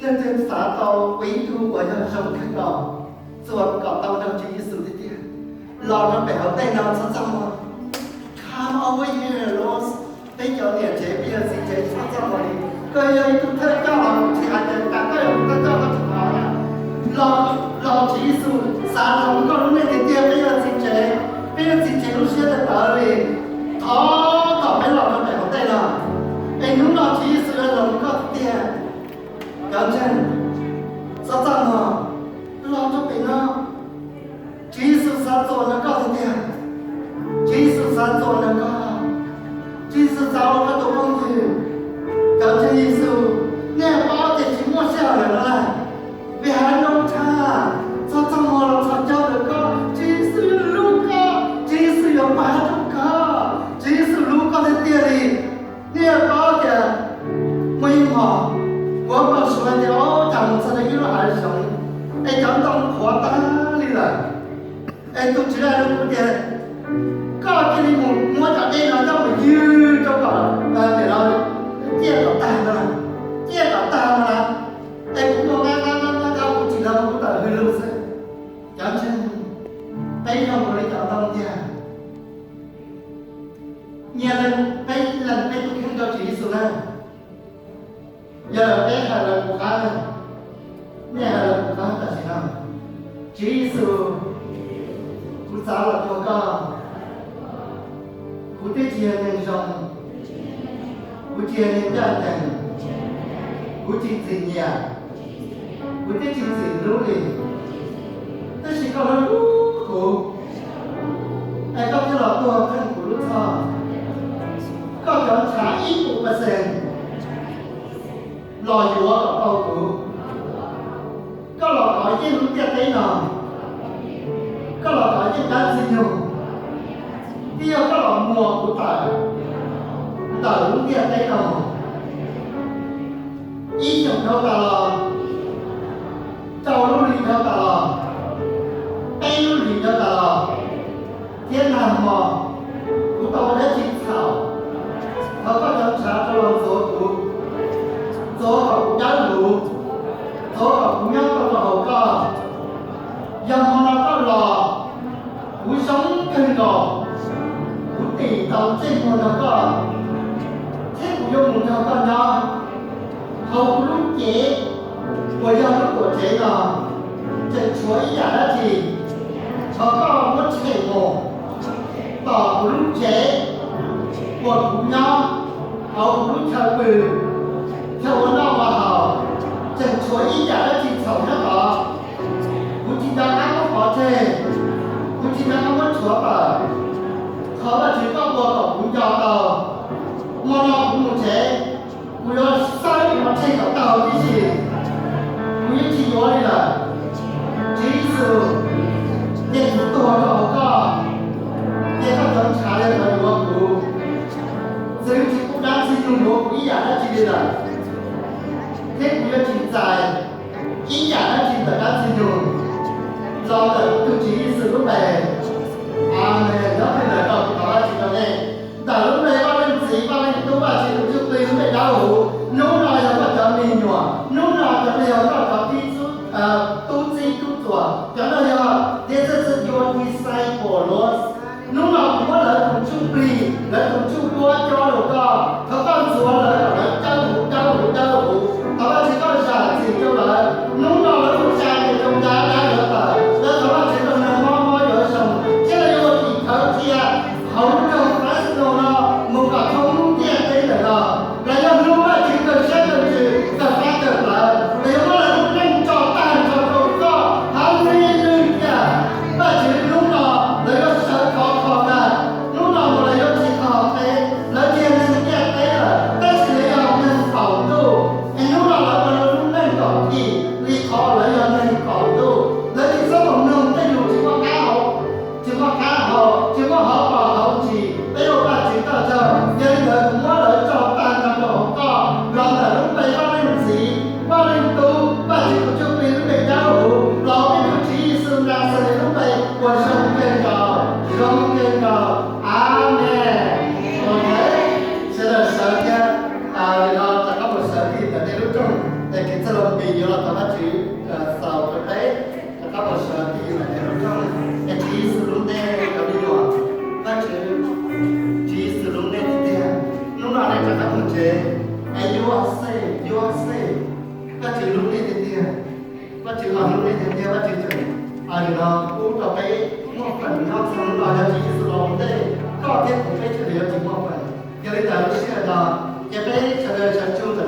Leej twg xav tau ua ib tug uas yog zoo kawg nkaus, txuas kom tau nrog Tswv Yexus tiag tiag, los rau pem hauv ntej no txhob txaj muag. Come over here, Lord. Peb cov niam tsev, peb yog txiv tsev, txhob txaj muag li. Koj yog ib tug thawj coj los tsis hais tias cas koj yog tus thawj coj koj tsis hnov na. Los, los Tswv Yexus xav hloov koj lub neej tiag tiag, peb yog txiv tsev, peb yog txiv tsev lub siab tawv tawv li. Thov kom peb los rau pem hauv ntej no, es hnub no Tswv Yexus yuav hloov koj tiag tiag. Cov ntseeg, txhob txaj muag, los rau pem no. Tswv Yexus xav txuas nrog koj tiag tiag. Tswv Yexus xav txuas nrog koj. Tswv Yexus xav ua koj tus phooj ywg. Cov ntseeg Yexus, nej paub tias tsis muaj sij hawm lawm no lawm. Vim hais no tshaj, txhob txaj muag los txhos caug ntawm koj. Tswv Yexus yuav hlub koj, Tswv Yexus yuav pab rau koj, Tswv Yexus hlub koj tiag tiag li. Nej yuav paub tias muaj ib hmo kuv pom suav tias, o, cas mus txog rau ib lub hav zoov es cov ntoo qhuav tag li lawm. Es tus tswv hais rau kuv tias, koj cia li mus muab cov dej no coj mus ywg rau kom, nim no ciaj kom tag no, ciaj kom tag no na. Es kuv mus nqa nqa nqa nqa, kuv tsis los kuv tawm hws lug xwb. Cov ntseeg, peb zoo nkaus li cov ntoo tiag. Nyias lees peb, lees peb tus kheej rau Tswv Yexus na. Yog peb hais lawv kuv qab na, nej hais lawv kuv qab tam sim no. Tswv Yexus, kuv xav los cuag koj. Kuv twb tsis yog neeg zoo, kuv tsis yog neeg ncaj ncees, kuv tsis txim nyiam, kuv twb tsis txim hlub li. Tab sis koj hlub hlub kuv, es koj thiaj los tuag theej kuv lub txhoj. Koj cov ntshav ib puas percent los yuav kom tau kuv. Koj los kov yeej lub ntiaj teb no, koj los kov yeej dab Ntxwg Nyoog, twb yog koj los muas kuv tawm ntawm lub ntiaj teb no. Ib xyoos dhau tas los, rau lub hlis dhau tas los, peb lub hlis dhau tas los, thiab nag hmo kuv tau ua dab tsi txhaum, thov koj cov ntshav rov los ntxuav kuv, ntxuav kom kuv dawb huv, ntxuav kom kuv nyob tau rau hauv koj. Yog hmo no koj los, kuv zoo kawg nkaus, kuv tim tau ntsej muag nrog koj, thiab kuv yuav mus nrog koj nyob. Hauv kuv lub cev uas yog lub tuam tsev no, tseem tshuav ib yam dab tsi, thov koj muab tshem mus. Tom kuv lub tsev uas kuv nyob, hauv kuv lub chaw pw, chaw ua noj ua haus, tseem tshuav ib yam dab tsi txhaum nyob tod. Kuv tsis nco qab muab pov tseg, kuv tsis nco qab muab rhuav tawm. Thov Vajtswv koj ua kom kuv nco tau. Hmo no kuv mus tsev, kuv yuav xawb pov tseg kom tau tib si, kuv yeej tsis yuav li lawm. Tswv Yexus, cia kuv tuag rau hauv koj, cia koj cov ntshav li ntawd yuav kuv. Txwv tsis pub dab Ntxwg Nyoog yuav kuv ib yam dab tsi li lawm, thiab kuv yuav tsis txais ib yam dab tsi ntawm dab Ntxwg Nyoog los ntawm kuv tus Tswv Yexus lub npe. Amees. Nyob twg lawm no kuv thov Vajtswv rau nej, ntawm lub npe Vaj Leej Txiv, Vaj Leej Tub, Vajtswv tus Ntsuj Plig lub npe dawb huv. Hnub no yog koj cov me nyuam, hnub no cov no yog koj cov tub txib tub txuas, cov no yog, this is your disciple, Lord. Hnub no kuv muab lawv tus ntsuj plig, lawv tus ntsuj duab cob rau koj, thov koj ntxuav lawv kom lawv dawb huv, dawb huv, dawb huv. Thov Vajtswv koj zam txim rau lawv. Hnub no lawv kuj tsa tes zoo dab dab yuav tawm, lawv thov Vajtswv rau neeg mob mob yuav zoo, thiab lawv yuav ua tim khawv qhia hauv lub nroog Fresno no mus kom thoob lub ntiaj teb ntawm no. Lawv yuav hlub Vajtswv kawg siab kawg ntsws, kawg fab kawg plawv, lawv yuav muab lawv lub neej tso tag nrho rau koj. Hallelujah. Vajtswv, hnub no lawv yuav sawv khov kho ntag. Hnub no mus lawv yuav tsis kho peb, lawv tsis yog neeg ntiaj teb lawm, tab sis lawv yog neeg qaum ntuj. Es hnub no lawv ua lawv lub neej kom thim li qhov lawv yog neeg qaum ntuj. Lawv tsis txhob mus mloog tej lus tsis muaj qab hau, tsis muaj qab hau, tsis muaj hauv paus hauv ntsis. Peb Es yuav xej yuav xej, Vajtswv hlub nej tiag tiag, Vajtswv los hlub nej tiag tiag, Vajtswv tseem nim no pub rau peb muaj feem nyob txog hnub no, yog tsis Yexus los ua ntej, koj thiab kuv peb sawv daws yuav tsis muaj feem. Yog li ntawd lub sij hawm no, ces peb sawv daws sawv tsees ntawm